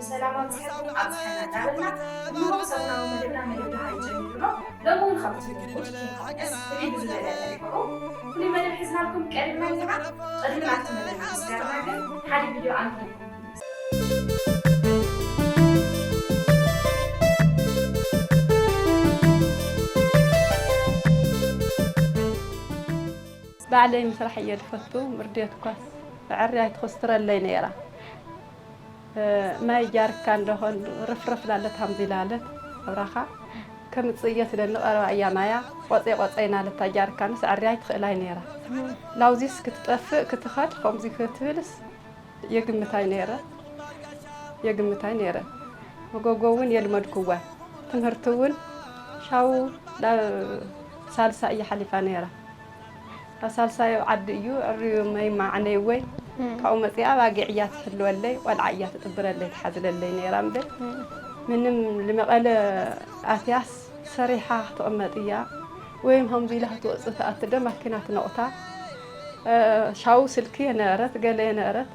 ሰላም ኣብዝሐልኩም ኣብዝሐና እንዳበልና፣ እንሆ ሰሙናዊ መደብና መደብ ደሃይ ጀሚሩ ኣሎ። ሎሚ እውን ከምቲ ዝልሙድ ኪንጎ ቀስ ፍልይ ብዝበለ መልክዑ ፍሉይ መደብ ሒዝናልኩም ቀሪብና ኣለና። ቅድሚ ናብቲ መደብ ምስጋርና ግን ሓደ ቪድዮ ኣንኪ ባዕለይ ምስራሕ እየ ዝፈቱ። ምርድየት እኳስ ብዕርያይ ትኹስትረለይ ነይራ። ማይ ጃርካን ደኾን ርፍርፍ ላለት ሃምዚ ላለት ኣብራኻ ከምጽእ እየ ስለ ንቐረባ እያ ማያ ቆጸይ ቆጸይ ናለት ታ ጃርካንስ ዕርያይ ትኽእላይ ነይራ። ላውዚስ ክትጠፍእ ክትኸድ ከምዚ ክትብልስ የግምታይ ነይረ የግምታይ ነይረ። መጎጎ እውን የልመድኩዋ። ትምህርቲ እውን ሻው ላብ ሳልሳ እያ ሓሊፋ ነይራ። ኣብ ሳልሳይ ኣብ ዓዲ እዩ ዕርዩ መይማ ዓነይወይ ካብኡ መፂኣ ኣባጊዕ እያ ትሕልወለይ ቆልዓ እያ ትጥብረለይ ትሓዝለለይ ነይራ እምበር ምንም ልመቐለ ኣትያስ ሰሪሓ ክትቕመጥ እያ ወይም ከምዚ ኢላ ክትወፅእ ትኣቲ ዶ ማኪና ትነቑታ ሻው ስልኪ የነበረት ገለ የነበረት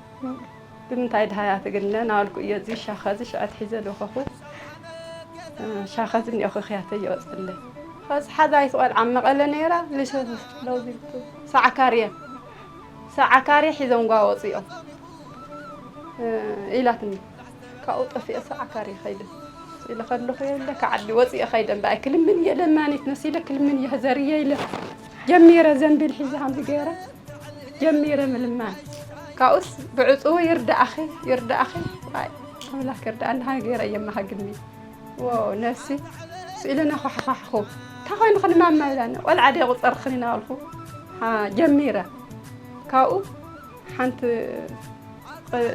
ብምንታይ ድሃያ ትግነ ናበልኩ እየ እዚ ሻኸ እዚ ሽዐት ሒዘ ልኸኹ ሻኸ እዚ እኒኦ ክኽያተ ይወፅለይ ከዚ ሓዛይት ቆልዓ መቐለ ነይራ ልሸ ለውዚቱ ሰዓካርየ ሰዓካርየ ሒዞም ጓ ወፂኦም ኢላትኒ ካብኡ ጠፊኤ ሰዓካርየ ኸይደ ኢለ ከለኹ የለ ከዓዲ ወፂኤ ኸይደ እምበኣይ ክልምን እየ ለማኒት መሲለ ክልምን እየ ዘርየ ኢለ ጀሚረ ዘንቢል ሒዘ ሃምዚ ገይረ ጀሚረ ምልማን ካብኡስ ብዕፅዉ ይርዳእኺ ይርዳእኺ ኣይ ኣምላክ ይርዳእና ሃገረ እየ መሃግኒ ዎ ነሲ ስኢለና ኳሕኳሕኹ እንታይ ኮይኑ ክንማማ ኢላኒ ቆልዓ ደ ቁፀርኽን ኢናበልኩ ጀሚረ ካብኡ ሓንቲ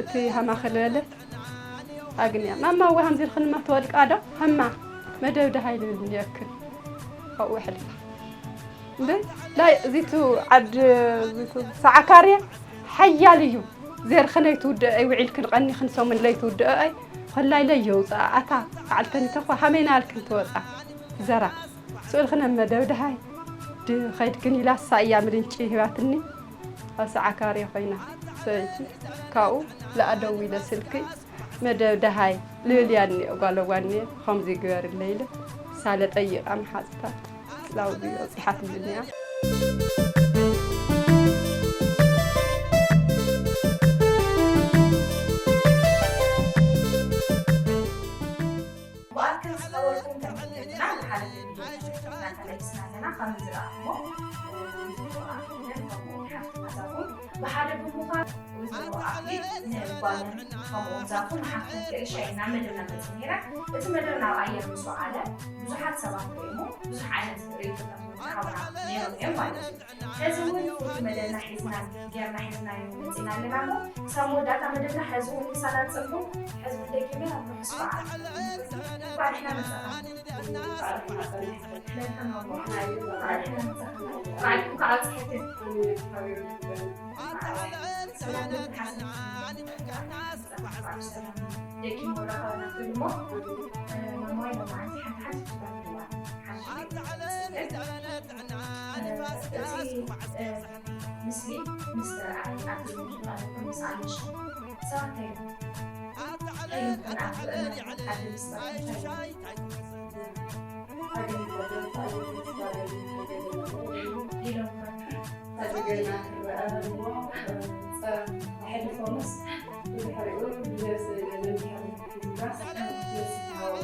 እቲ ሃማኸለለ ኣግንያ ማማ እወ ሃምዚ ኢልክንማ ትወድቃ ዶ ሃማ መደብ ደሃይ ልብል እኒአክን ኣብኡ ኣሕሊፋ እምበይ ላይ እዚቱ ዓድ እዚቱ ሰዓካርያ ሓያል እዩ ዜርኸ ለይትውድአይ ውዒልክን ቀኒኽን ሰሙን ለይትውድአይ ኸላይ ለየውፅኣ ኣታ በዓልተኒተኳ ሃመይና ኣልክን ትወፃ ዘራ ስእልክን ኣብ መደብ ደሃይ ድኸይድክን ኢላ እሳ እያ ምድንጪ ሂባትኒ ኣብ ሰዓካርያ ኮይና ሰበይቲ ካብኡ ለኣደው ኢለ ስልኪ መደብ ደሃይ ልልያ እኒኦ ጓለዋ እኒኦ ከምዚ ግበርለይ ኢለ ሳለ ጠይቓ መሓፅታ ላውዲ ኣውፂሓትልኒ እያ ብኣክል ዝጠወልኩም ከም ዝብልና ዝሓለፈ ቪድዮ እናተመሊስና ኣለና ካብ ዝረኣኹሞ ወይዘሮ ኣክሊልን ከምኡ ሓፍቲ ሓሳቡን ብሓደ ብምዃን ወይዘሮ ኣክሊል ንጓልን ከምኡ ዛፉ ንሓፍትን ክእሻ ኢና መደብና መፅእ ነይራ እቲ መደብ ናብ ኣየር ምስ ወዓለ ብዙሓት ሰባት ርእሞ ብዙሕ ዓይነት ርእቶታት ወዲ ሓውና ነይሮም እዮም ማለት እዩ ሕዚ እውን ፍሉይ መደብና ሒዝና ጌርና ሒዝና መፂና ኣለና እሞ ክሳብ መወዳእታ መደብና ሕዚ እውን ምሳና ፅንኩም ሕዚ እውን ደጊመ ኣብ ርሑስ በዓል እንኳዕ ደሕና መፃኻ ደቂ ሞራኻና እሞ ማማይ መማዓንቲ ሓንቲ ሓንቲ ክባል ሓንቲ እቲ ምስሊ ምስ ረኣይ ኣብ ዝምድር ኣለኩም ምስ ኣንሽ ሰባት እንታይ እዮም እንታይ እዮም ከም ኣብ ዓዲ ምስባል እንታይ እዮም ኢሎም ኣድገና ክረአ እሞ ኣሕልፎምስ ብድሕሪኡ ብነብሲ ነንሕር ምትጋስ ነብሲ ተሃወ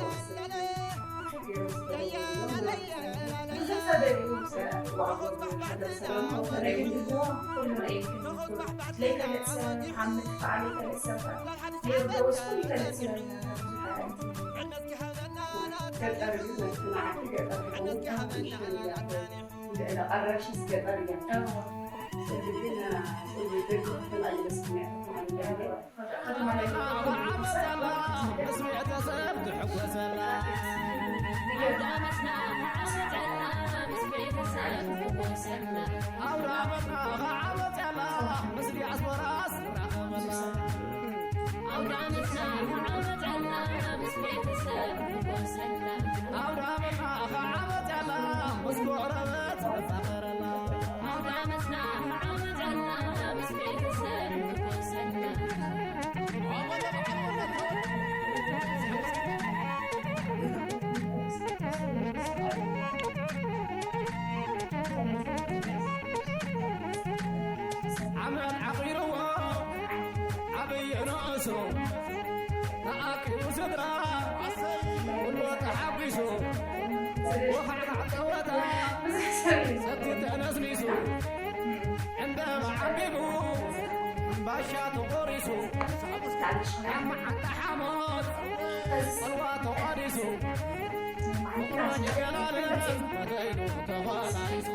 ንኣኪቡ ስድራ ኩሉ ተሓጒሱ፣ ወኻዕካዕ ጸወታ ሰቲ ተነስኒሱ፣ ዕምበባ ዓምቢቡ፣ እምባሻ ተቖሪሱ፣ ካብ መዓንጣ ሓሞት ጽልዋ ተቋዲሱ፣ ፍቕሮን ይገላለጽ መደይኑ ተኾላይሱ።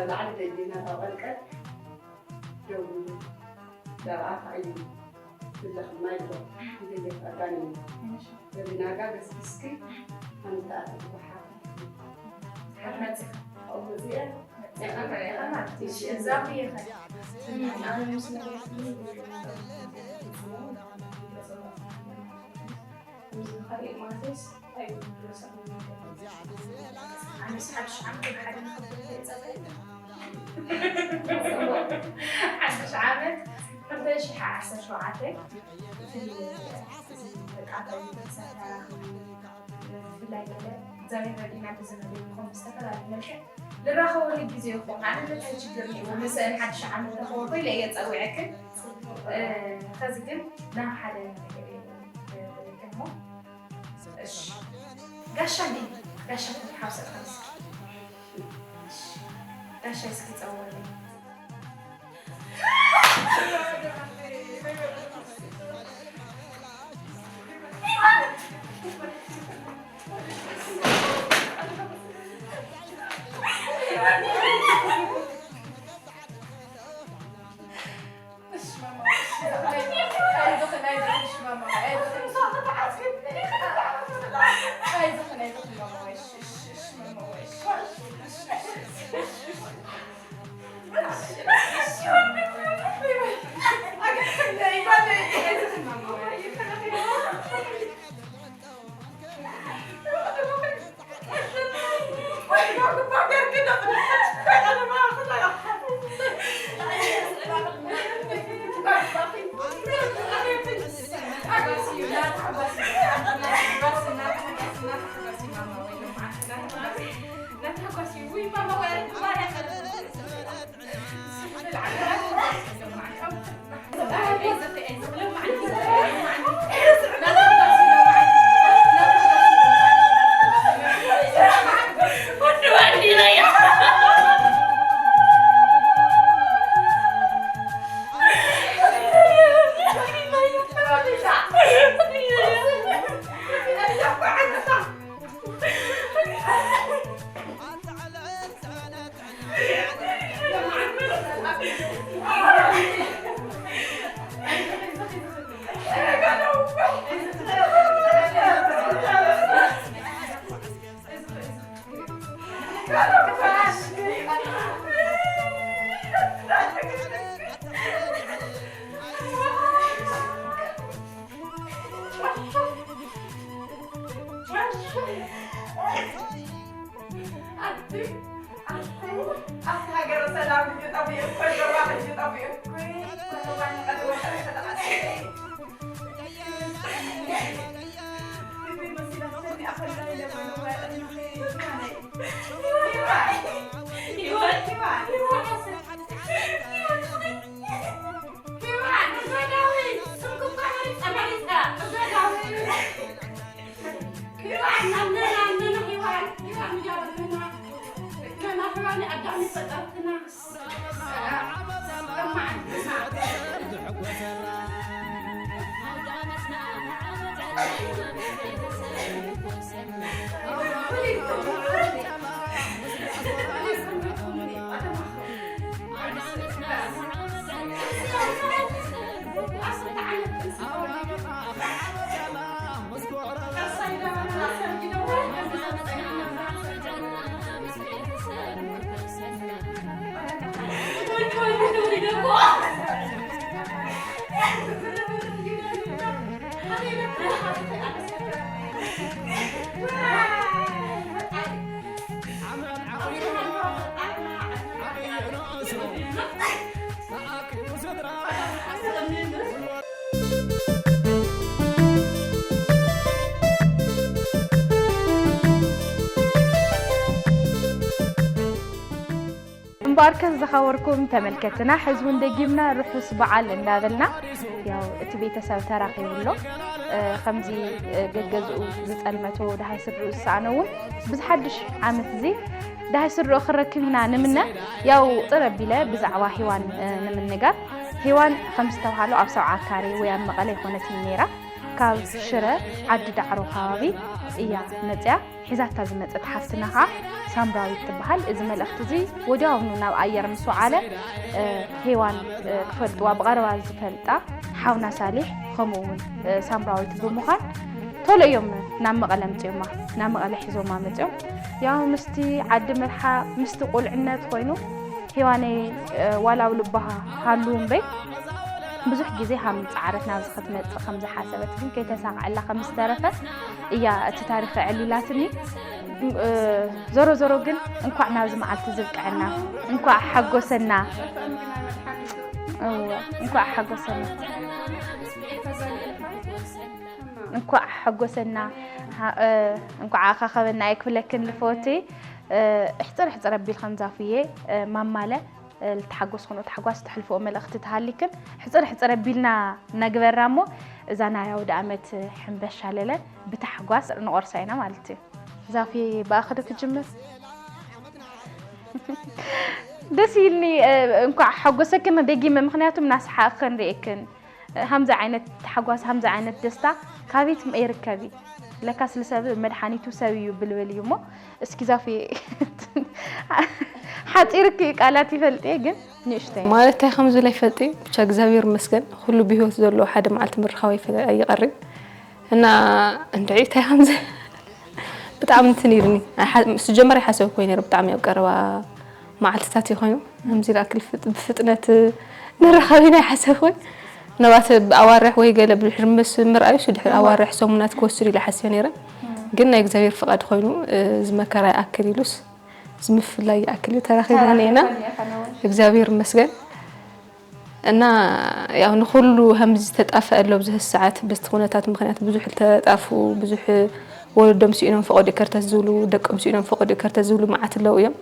ላዕሊ ደጊና ታቐልቀል ደው ኢሉ ደኣ እዩ ዝብለኽና ይብሎ። ይደልየካ ዳኒ። በብናጋ ገስግስኪ ኣንታ ትበሓ። ሓመጽ። ኣብኡ እዚኣ። እሺ፣ እዛ ብየኸ። ሓድሽ ዓመት ክልተ ሽሕ ዓሰርተ ሸውዓተ ብፍላይ ገለ እግዚኣብሔር ረዲእና ብዝመደብኩም ብዝተፈላለየ መልክዕ ንራኸበሉ ግዜ ይኹን። ኣነ እንታይ ችግር እኒአዎ? ንስእን ሓድሽ ዓመት ረኸቦ ኮይለ እየ ጸዊዐክን። እ፣ ኸዚ ግን ናብ ሓደ ነገር እየ እሞ፣ እሺ፣ ጋሻ እንዲ፣ ጋሻ ክትሓውሰካ እስኪ። እሺ፣ ጋሻ እስኪ ጸውረለይ። ኣቲ፣ ኣቲ፣ ኣቲ ሃገረ ሰላም ልጅ ጠፊኡ እኮ፣ ጆባ ልጅ ጠፊኡ እኮ፣ እኮ፣ እኮ፣ እኮ፣ እምበኣርከስ ዝኸበርኩም ተመልከትና፣ ሕዚ እውን ደጊምና ርሑስ በዓል እንዳበልና፣ ያው እቲ ቤተሰብ ተራኺቡ ኣሎ። እ፣ ከምዚ፣ እ፣ ገገዝኡ ዝጸልመቶ ደሃይ ስድርኡ ዝሰኣነ እውን ብዚ ሓድሽ ዓመት እዚ ደሃይ ስድርኡ ክረክብ ኢና ንምነ። ያው ጥር ኣቢለ ብዛዕባ ሄዋን፣ እ፣ ንምንጋር፣ ሄዋን ከም ዝተባሃሎ ኣብ ሰብዓ ካሬ ወይ ኣብ መቐለ ኣይኮነትን ነይራ። ካብ ሽረ ዓዲ ዳዕሮ ከባቢ እያ መጽያ። ሒዛታ ዝመጸት ሓፍትና ኸኣ ሳምራዊት ትበሃል። እዚ መልእኽቲ እዚ ወዲያውኑ ናብ ኣየር ምስ ወዓለ፣ እ፣ ሄዋን፣ እ፣ ክፈልጥዋ ብቐረባ ዝፈልጣ ሓውና ሳሊሕ ከምኡ እውን፣ እ፣ ሳምራዊት ብምዃን ቶሎ እዮም ናብ መቐለ ኣምጺኦማ። ናብ መቐለ ሒዞማ መጺኦም። ያው ምስቲ ዓዲ መርሓ፣ ምስቲ ቁልዕነት ኮይኑ ሄዋነይ፣ እ፣ ዋላ ኣብ ልባኻ ሃሉ እምበይ፣ ብዙሕ ግዜ ሃም ጻዕረት ናብዚ ክትመጽእ ከም ዝሓሰበት ግን ከይተሳኽዐላ ከም ዝተረፈ እያ እቲ ታሪኽ ኣዕሊላትኒ። እ፣ ዞሮ ዞሮ ግን እንኳዕ ናብዚ መዓልቲ ዝብቅዐና፣ እንኳዕ ሓጎሰና። እወ፣ እንኳዕ ሓጎሰና። እንኳዕ ሓጎሰና። ሃ-፣ እ፣ እንኳዕ ኣኻኸበና ኣይክብለክን ዝፈወቲ። እ፣ እሕጽር እሕጽር ኣቢል ከም ዛፉዬ፣ እ፣ ማማለ፣ እ፣ ልተሓጎስኩኖ ታሕጓስ ትሕልፍኦ መልእኽቲ ተሃሊክን ሕጽር ሕጽር ኣቢልና ነግበራ እሞ እዛ ናይ ኣውደ ኣመት ሕንበሻ ለለ ብታሕጓስ ንቆርሳ ኢና ማለት እዩ። ዛፉዬ ብኣኽዶ ክጅምር። ደስ ኢልኒ፣ እ፣ እንኳዕ ሓጎሰክን ደጊመ፣ ምኽንያቱም ናስሓቕክን ርእየክን። ሃምዚ ዓይነት ታሕጓስ፣ ሃምዚ ዓይነት ደስታ ካበይ ትም-፣ ይርከብ እዩ? ለካስ ልሰብ መድሓኒቱ ሰብ እዩ ብልብል እዩ እሞ፣ እስኪ ዛፉ ሓጺርክ ቃላት ይፈልጥ እየ ግን ንእሽተይ። ማለት እንታይ ከም ዝብላ ይፈልጥ እየ። ብቻ እግዚኣብሔር ይመስገን፣ ኩሉ ብህይወት ዘሎ ሓደ መዓልቲ ምርኻቡ ኣይፈ-፣ ኣይቐርን። እና እንድዒ እንታይ ከም ዝ-፣ ብጣዕሚ እንትን ኢሉኒ። ኣይሓ-፣ ምስ ጀመረ ይሓሰብ ኮይኑ ነይሩ፣ ብጣዕሚ ኣብ ቀረባ መዓልትታት እዩ ኮይኑ። ከምዚ ዝኣክል ፍጥ-፣ ብፍጥነት ንራኸብ ኢና ይሓሰብ ኮይኑ። ምናልባት ብኣዋርሕ ወይ ገለ ብድሕሪ ምስ ምርኣዩስ ድሕሪ ኣዋርሕ ሰሙናት ክወስድ ኢለ ሓሲበ ነይረ። ግን ናይ እግዚኣብሔር ፍቓድ ኮይኑ፣ እዚ መከራ ይኣክል ኢሉስ፣ እዚ ምፍላይ ይኣክል እዩ ተራኺብና እኒኤና። እግዚኣብሔር ይመስገን። እና ያው ንኹሉ ከምዚ ዝተጣፈአ ኣሎ ኣብዚ ሰዓት በቲ ኩነታት ምኽንያት ብዙሕ ዝተጣፉ፣ ብዙሕ ወለዶም ስኢኖም ፈቐዶ ከርተት ዝብሉ፣ ደቆም ስኢኖም ፈቐዶ ከርተት ዝብሉ መዓት ኣለዉ እዮም።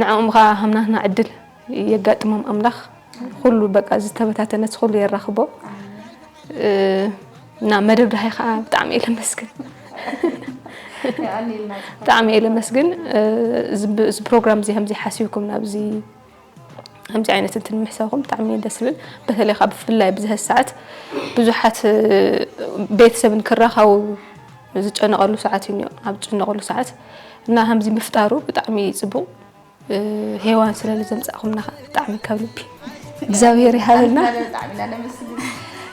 ንዕኦም ኸዓ ሃምናትና ዕድል የጋጥሞም ኣምላኽ። ኩሉ በቃ ዝተበታተነስ ኩሉ የራኽቦ። እ፣ እና መደብ ደሃይ ኸዓ ብጣዕሚ እየ ለመስግን። የቐንየልና። ብጣዕሚ እየ ለመስግን። እ፣ እዚ ብ-፣ እዚ ፕሮግራም እዚ ከምዚ ሓሲብኩም ናብዚ ከምዚ ዓይነት እንትን ምሕሳብኩም ብጣዕሚ ደስ ዝብል። በተለይ ካብ ብፍላይ ብዝሀ ሰዓት ብዙሓት፣ እ፣ ቤተሰብን ክራኸቡ ዝጨነቐሉ ሰዓት እዩ እኒኦ፣ ኣብ ዝጭነቐሉ ሰዓት እና ከምዚ ምፍጣሩ ብጣዕሚ እዩ ጽቡቕ። እ፣ ሄዋን ስለ ዘምጻእኹምና ኸዓ ብጣዕሚ ካብ ልቢ እግዚኣብሔር ይሃበልና። ኣነ ብጣዕሚ ኢና ነመስግን።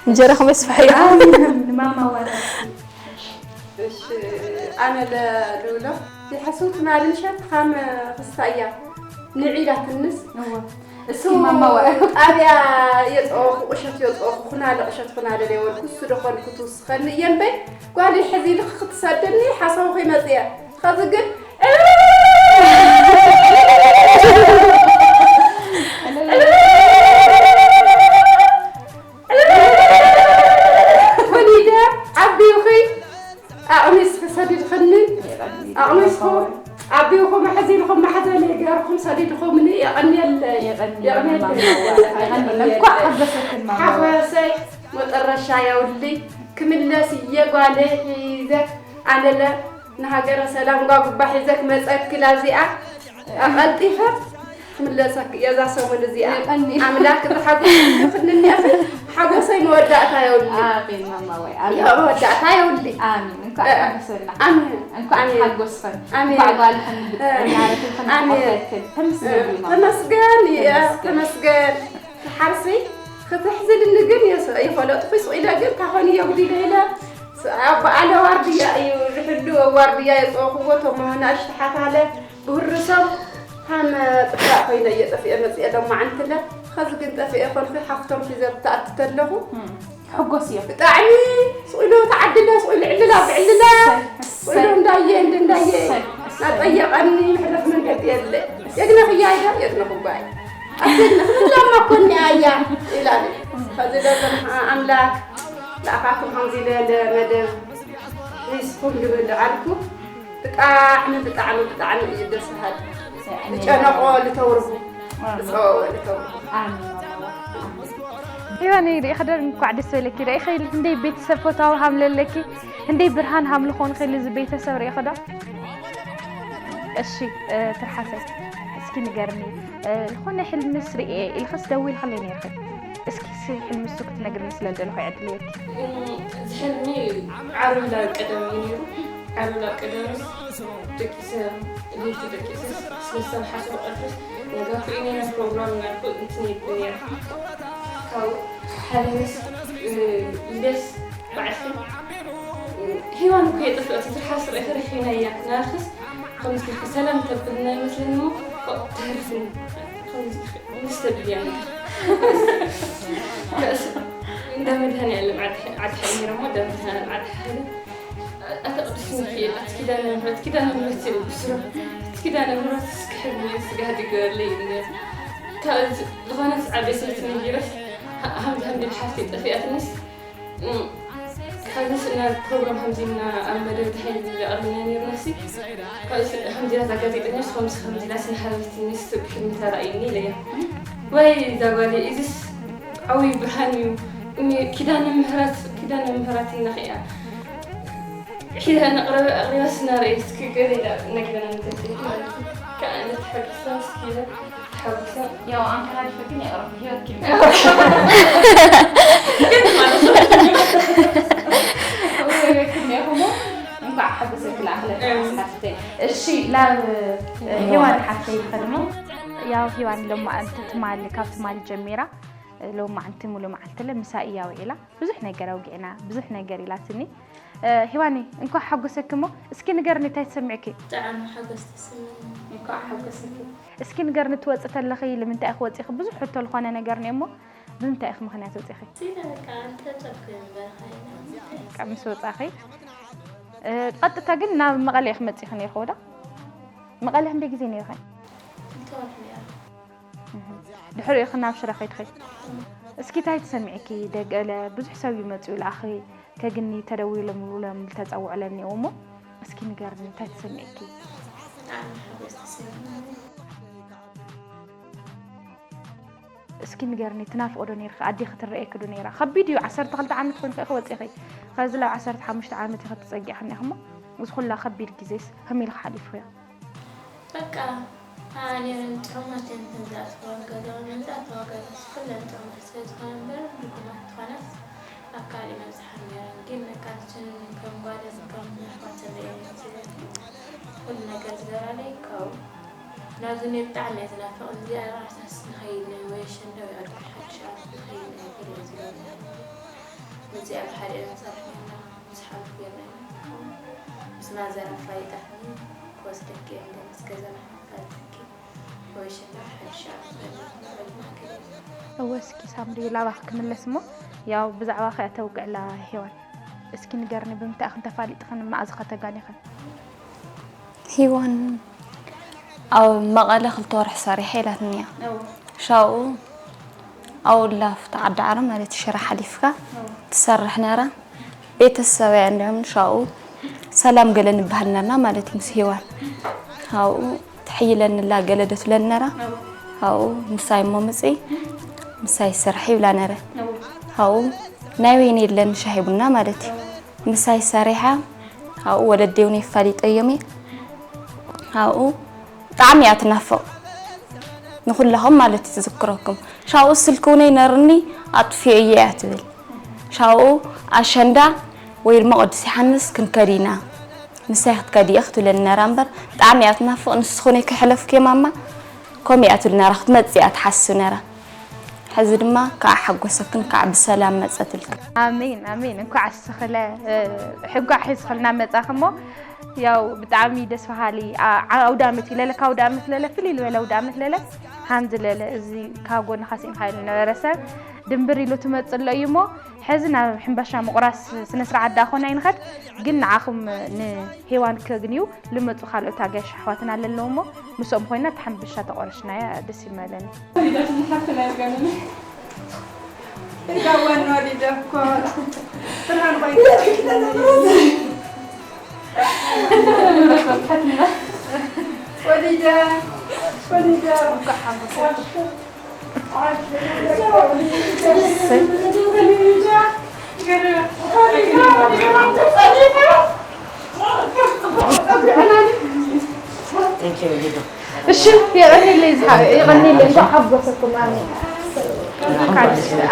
እንጀራኹም የስፍሖ እዩ። ኣሜን። ማማ ዋላ። እሺ፣ ኣነ ለ-፣ ልብሎ፣ ዘይሓሰብኩ ትማሊ ምሸት ካም ክስታ እያ ንዒላ ትንስ። እወ። እሱ እስኪ ማማ ወ- ጣብያ የጥኦኹ፣ ቁሸት የጥኦኹ፣ ኩናለ ቁሸት ኩናለ ደይበልኩ፣ እሱ ደኾንኩ ትውስኸኒ እየ እምበይ፣ ጓል ሕዚ ኢልክ ክትሰደኒ ሓሳቡ ከይመጽእ እየ። ኸዚ ግን ወሊደ ዓቢኹ ኣቕሚስ ሰዲድኽኒ፣ ኣቕሚስኹም ዓቢኹም ኣሕዚልኹም ማሕዘነይ ገይርኹም ሰዲድኹምኒ የቐንየለይ፣ የቐንየለይ። የቐንየለይ። እንኳዕ ሓጎሰክን ማማ። ሓጎሰይ መጠረሻ የውልይ። ክምለስ እየ ጓለይ ሒዘ፣ ኣነለ ንሃገረ ሰላም ጓጉባ ሒዘ ክመጸክላ እዚኣ ኣቐልጢፈ። ክምለሰኪ እየ እዛ ሰሙን እዚኣ። የቐኒ። ኣምላክ ብሓጎስ ይኽንኒ እያ። ሓጎሰይ መወዳእታ የብሉን። ኣሜን ማማ ወይ፣ ኣሜን። ያ መወዳእታ የብሉን። ኣሜን። እንኳዕ እ፣ ሓጎሰና። ኣሜን። እንኳዕ ኣሜን። ሓጎስኽን። ኣሜን። እንኳዕ ጓልኽን እ፣ ብጥዕና ርክብኽን ኣሜን። ክቆተክን። ተመስገን እ፣ እዩ ማማ። ተመስገን እየ፣ ተመስገን። ተመስገን። ሓርሲ ክትሕዝልኒ ግን የስ-፣ የፈለጥኩ ስቕ ኢለ ግን ካኾን የጉዲለ ኢለ ስ-፣ ኣብ በዓለ ዋርድያ እዩ ዝሕሉ፣ ዋርድያ የፀወኽዎ፣ እቶም ናእሽቱ ሓታለ ብህርሶም ከም ጥፍራ ኮይነ እየ ጠፊኤ መፅኤ ሎማዓንትለ። ኸዚ ግን ጠፊኤ ኮንኩ ሓፍቶም ሒዘ ተኣቲ ተለኹ። እም፣ ሕጎስ እዮም። ብጣዕሚ ስቕ ኢሉ ተዓድለ፣ ስቕ ኢሉ ዕልላ ብዕልላ፣ እሰይ፣ ስቕ ኢሉ እሰይ። እንዳየ፣ እንድ እንዳየ፣ እሰይ፣ እሰይ። ናጠየቐኒ፣ ምሕረት መንገዲ የለ። የግነ ክያይዳ፣ የግነ ክጓይ። ኣትግነ ክብላ ማኮኒ ኣያ፣ ኢላኒ። ኸዚ ደለም ኣምላክ፣ ንኣኻትኩም ከምዚ ዝበለ መደብ ሒዝኩም ዝብል ዓርኩ፣ ብጣዕሚ፣ ብጣዕሚ፣ ብጣዕሚ እዩ ደስ በሃሊ። ዝጨነቆ ልተውርቡ፣ ዝፀወወ ልተውርቡ። ኣሜን። ሄዋነይ፣ ርኢኺ ዶ እንኳዕ ደስ በለኪ። ርኢኺ ክንደይ ቤተሰብ ፈታዊ ሃምለለኪ፣ ክንደይ ብርሃን ሃምልኾን ክእል እዚ ቤተሰብ ርኢኺ ዶ? እሺ፣ እ፣ ትርሓሰይ፣ እስኪ ንገርኒ፣ እ፣ ዝኾነ ሕልምስ ርኢየ ኢልኽስ ደዊልኽለይ ነይርኺ? እስኪ ሲ ሕልምሱ ክትነግርኒ ስለ ዝደለኹ ይዕድልየኪ። እም፣ እዚ ሕልሚ ዓርቢ ናብ ቀደም እዩ ነይሩ። ዓርቢ ናብ ቀደምስ ደቂሰ፣ ለይቲ ደቂሰስ፣ ስለ ዝተመሓሰ ብቐልጥስ፣ ነጋቱ ኢነ ፕሮግራም እናልኩ እንትን ይብል ነይሩ። ካብኡ ሓደ ምስ፣ እ፣ ልደስ በዓልቲ፣ እ፣ ሄዋን እኮ የጥፍኦ፣ እቲ ትርሓስ ርኢኺ ረኺብናያ። ናርክስ ከምዚ ኢልኪ ሰላም ተብልና ይመስለኒ እሞ፣ ኦ፣ ተህርፍኒ። ከምዚ ኢልኪ ምስ ተብልያ ነገር። ከእስ፣ እንዳ መድኃኔዓለም ዓዲ፣ ዓዲ ሓይሚረ እሞ፣ እንዳ መድኃኔዓለም ዓዲ ሓይለ። ኣታ ቅዱስ ሚካኤል፣ ኣቲ ኪዳነ ምሕረት፣ ኪዳነ ምሕረት ይብል ብስሩ። ኣቲ ኪዳነ ምሕረት እስኪ ሕልሚ ስጋህ ድገበለይ ይብል ነይሩ። ካብ ዝኾነት ዓበይ ሰበይቲ ነጊረስ፣ ሃ-፣ ሃምዚ ሃምዚ ሓፍተይ ጠፊኣትኒስ፣ እም፣ ካብዚስ ናብ ፕሮግራም ሃምዚ እና ኣብ መደብ ድሓይ ዝብል ኣቕሪብና ነይርናሲ፣ ካብዚ ሃምዚ ኢላ ዛጋዜጠኛስ ከምዚ ሃምዚ ኢላ ስናሃበትኒስ ሕልሚ ተራእዩኒ ኢለያ። ወይ እዛ ጓለይ፣ እዚስ ዓብይ ብርሃን እዩ። እኒ ኪዳነ ምህረት፣ ኪዳነ ምህረት እናኸያ ሒዛ ነቕረበ ኣቕሪባ ስናረየ እስኪ ገለ ኢላ ነጊራና ንዘትልት ማለት እዩ። ከኣ እንተተሓጊሳ እስኪ ኢለ ተሓጒሰ። ያው ኣንከራሪፈክን የቕረብኪ ህይወትኪ ግን ማለት ነው። ወይ ወይ ክም ያኹሞ እንኳዕ ሓጎሰኪ ለኣኽለ ስናፍተይ። እሺ፣ ላብ ሄዋን ሓፍተይ ይኸድሞ። ያው ሄዋን ሎማዓንቲ ትማሊ፣ ካብ ትማሊ ጀሚራ ሎማዓንቲ ሙሉ መዓልቲ ለ ምሳ እያ ውዒላ። ብዙሕ ነገር ኣውጊዕና፣ ብዙሕ ነገር ኢላትኒ። እ፣ ሄዋኒ፣ እንኳዕ ሓጎሰኪ እሞ፣ እስኪ ንገርኒ እንታይ ተሰሚዕኪ? ብጣዕሚ ሓጎስ ተሰሚዕኒ። እንኳዕ ሓጎሰኪ። እስኪ ንገርኒ፣ ትወፂ ተለኺ ልምንታይ ኢኺ ወፂኺ? ብዙሕ ሕቶ ዝኾነ ነገር እኒኦ እሞ፣ ብምንታይ ኢኺ ምኽንያት ወፂኺ? ሲለ በቃ፣ እንተ ጨብኩ እምበር፣ ኻይና። በቃ፣ ምስ ወፃኺ፣ እ፣ ቀጥታ ግን ናብ መቐለ ኢኺ መፂኺ ነይርኺ ወዳ? መቐለ ክንደይ ግዜ ነይርኺ? ክልተ ወርሒ ነይረ። እህ። ድሕሪኡ ኢኺ ናብ ሽረ ከይድኺ? እስኪ እንታይ ተሰሚዕኪ? ደገለ ብዙሕ ሰብ እዩ መፂኡ ልኣኺ፣ ከግኒ ተደዊሎም ብሎም ዝተፀውዑ ለኒኡ እሞ፣ እስኪ ንገርኒ እንታይ ተሰሚዕኪ? ብጣዕሚ ሓጎስ ተሰሚዕኒ። እስኪ ንገርኒ፣ ትናፍቂ ዶ ነይርኺ? ኣዴኺ ትረኤኪ ዶ ነይራ? ከቢድ እዩ፣ ዓሰርተ ክልተ ዓመት ኮንኪ ኢኺ ወፂኺ። ኸዚ ላብ ዓሰርተ ሓሙሽተ ዓመት ኢኺ ትፀጊዕኺ እኒኢኺ እሞ፣ እዚ ኩላ ከቢድ ግዜስ ከመይ ኢልኺ ሓሊፍኽዮ? በቃ፣ ኣነ ነይረን ጥዑማት እየን፣ እተን ዝኣተዋ ገዛ፣ እተን ዝኣተዋ ገዛስ ኩለን ጥዑማት ስለ ዝኾነ እምበር፣ ድጉማት ዝኾናስ ኣብ ካልእ ይበዝሓ ነይረን። ግን በቃ፣ ንሰን ከም ጓለን ከም ኣሕዋትን ርእየን እየን ስለ ኩሉ ነገር ዝገብራለይ፣ ካብኡ ናብዚ እኒኦ ብጣዕሚ እየ ዝናፍቕ። እዚኣ ራሳስ ንኸይድ ናይ ወይ ኣሸንዳ ወይ ዕርቂ ሓድሽ ዓመት ንኸይድ ናይ ገለ እየ ዝብለኒ። ነዚኣ ብሓደ እየ ንሰርሕ ነርና፣ ምስ ሓንቲ ጌርና ኢና። ምስ ማዘር ኣፋሊጣትኒ፣ ክወስደኪ እየ፣ ምስ ገዛና ኣፋሊጠኪ፣ ወይ ኣሸንዳ ሓድሽ ዓመት በልና፣ በልና ገለ። እወ፣ እስኪ ሳምሪ፣ ላባኺ ክምለስ እሞ፣ ያው ብዛዕባኺ እያ ተውግዕላ ሄዋን። እስኪ ንገርኒ፣ ብምንታይ ኢኽን ተፋሊጥኽን፣ መኣዝ ኸ ተጋኒኽን? ሂዋን ኣብ መቐለ ክልተ ወርሒ ሰሪሐ ኢላትኒ እያ። እወ። ሻኡ ኣብኡ ላፍታ ዓዲ ዓረ ማለት ሽረ ሓሊፍካ እወ። ትሰርሕ ነራ። ቤተሰበይ እንዲኦም ሻኡ ሰላም ገለ ንበሃል ነርና ማለት እዩ ምስ ሂዋን። ኣብኡ ትሕይለኒ ኣላ ገለ ዶ ትብለኒ ነራ። እወ። ኣብኡ ምሳይ እሞ ምጺ፣ ምሳይ ስርሒ ይብላ ነረ። እወ። ኣብኡ ናይ ወይኒ የለን ሻሂ ቡና ማለት እዩ። እወ። ምሳይ ሰሪሓ፣ ኣብኡ ወለደይ እውን የፋሊጠዮም እየ። ኣብኡ ብጣዕሚ እያ ትናፍቕ። ንኹላኹም ማለት እዩ ትዝክረኩም። ሻኡ ስልኪ እውን ኣይነርኒ ኣጥፍዮ እየ እያ ትብል። ሻኡ ኣሸንዳ ወይ ድማ ቅዱስ ዮሓንስ ክንከድ ኢና፣ ምሳይ ክትከዲ እየ ክትብለኒ ነራ እምበር፣ ብጣዕሚ እያ ትናፍቕ። ንስኹን ከሕለፍኩ እየ ማማ፣ ከምኡ እያ ትብል ነራ፣ ክትመጽእ እያ ትሓስብ ነራ። ሕዚ ድማ ከዓ ሓጎሰክን ከዓ ብሰላም መጸትልክን። ኣሜን ኣሜን። እንኳዕ ኣስኸለ ሕጓ ሒዝኸልና መጻኽሞ። ያው ብጣዕሚ ደስ በሃሊ ኣውዳመት እዩ ለለካ፣ ኣውዳመት ለለ ፍልይ ዝበለ ኣውዳመት ለለ ሓንዚ ለለ እዚ ካብ ጎንኻ ስኢንካ ኢሉ ነበረ ሰብ ድንብር ኢሉ ትመጽእ ኣሎ እዩ እሞ፣ ሕዚ ናብ ሕምባሻ ምቑራስ ስነ ስርዓት ዳኾና ይንኸድ። ግን ንዓኹም ንሄዋን ከግንዩ ልመጹ ካልኦት ኣጋይሽ ኣሕዋትና ኣለለዉ እሞ፣ ምስኦም ኮይና እታ ሕምባሻ ተቆረሽናያ ደስ ይመለኒ። እሺ፣ የቐንየለይ ዝሓ-፣ የቐንየለይ። እንኳዕ ሓጎሰኩም። ኣሜን።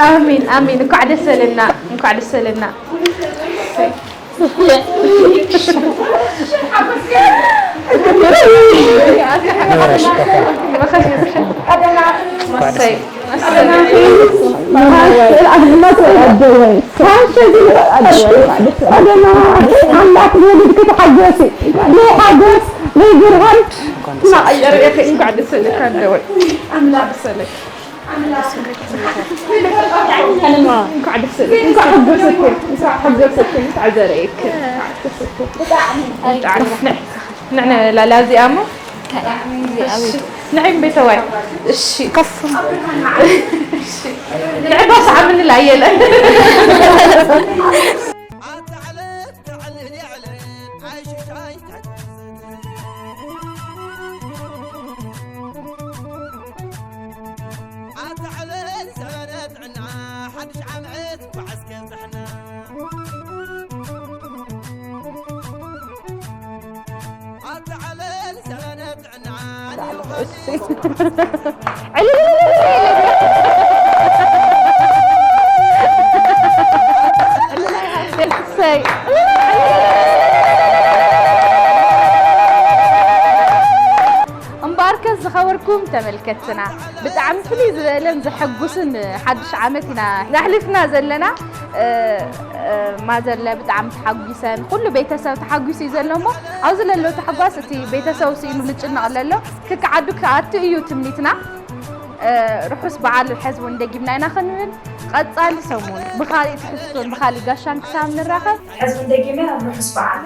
ኣሜን፣ ኣሜን። እንኳዕ ደስ በለና፣ እንኳዕ ደስ በለና። ኣምላክ ንውሉድኪ ተሓጎሲ። ዘይሓጎስ ዘይግርሃም። እናቐየረ እየ። እንኳዕ ደስ በለካ ኣደወይ። ኣምላክ ደስ በለካ። እንኳዕ ደስ በለካ። እንኳዕ ሓጎሰኪ። እንኳዕ ሓጎሰኪ። እንኳዕ ዘርእየኪ። እንኳዕ ሓጎሰኪ። ብጣዕሚ። ንዕ-፣ ንዕ-፣ ላላ እዚኣ እሞ። እሺ። ንዒ ቤተዋይ። እሺ። ከፍ። እሺ። ንዒ ባስዓ ምን ላየለ። ኣታ ዕልል ዘበነ ጥዕና፣ ሓድሽ ዓመት እንኳዕ እስከ ብፅሕና። ኣታ ዕልል ዘበነ ጥዕና፣ ዕልል። እሰይ። እምበኣርከስ ዝኸበርኩም ተመልከትትና፣ ብጣዕሚ ፍልይ ዝበለን ዘሐጉስን ሓድሽ ዓመት ኢና ኣሕሊፍና ዘለና። እ፣ እ፣ ማዘርለ ብጣዕሚ ተሓጒሰን፣ ኩሉ ቤተሰብ ተሓጒሱ እዩ ዘሎ እሞ፣ ኣብዚ ለሎ ታሕጓስ እቲ ቤተሰብ ስኢኑ ልጭነቕ ለሎ ክከዓዱ ክኣቱ እዩ ትምኒትና። እ፣ ርሑስ በዓል ሕዚ እውን ደጊምና ኢና ክንብል። ቀጻሊ ሰሙን ብኻሊእ ትሕዝቶን ብኻሊእ ጋሻን ክሳብ ንራኸብ። ሕዚ እውን ደጊመ ኣብ ርሑስ በዓል